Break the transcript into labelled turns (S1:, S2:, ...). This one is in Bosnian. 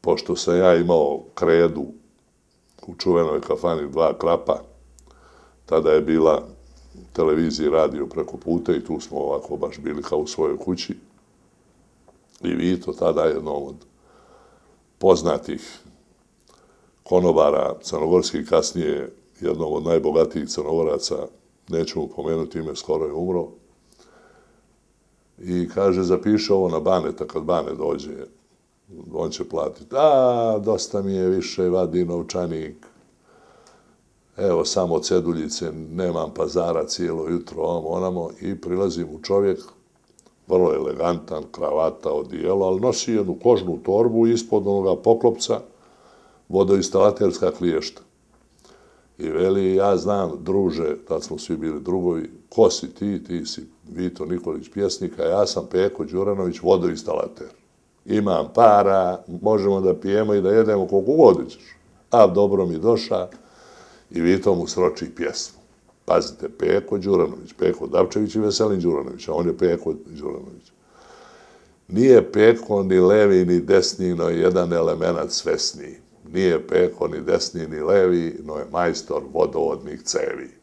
S1: pošto sam ja imao kredu u čuvenoj kafani Dva krapa, tada je bila televizija i radio preko puta i tu smo ovako baš bili kao u svojoj kući. I Vito, tada jednom od poznatih konobara crnogorskih, kasnije jednom od najbogatijih Crnogoraca, neću mu pomenuti ime, skoro je umro. I kaže, zapiše ovo na Baneta, kad Bane dođe, on će platiti. Dosta mi je, više vadi novčanik. Evo, samo ceduljice, nemam pazara cijelo jutro, onamo. I prilazim u čovjek, vrlo elegantan, kravata, odijelo, ali nosi jednu kožnu torbu ispod onoga poklopca, vodoinstalaterska kliješta. I veli, ja znam, druže, tad smo svi bili drugovi, ko si ti? Ti si Vito Nikolić, pjesnik, a ja sam Peko Đuranović, vodoinstalater. Imam para, možemo da pijemo i da jedemo koliko god ćeš. A dobro mi doša i Vito mu sroči pjesmu. Pazite, Peko Đuranović, Peko Dapčević i Veselin Đuranović, a on je Peko Đuranović. Nije Peko ni levi ni desni, no je jedan element svesniji. Nije Peko ni desni ni levi, no je majstor vodovodnih cevi.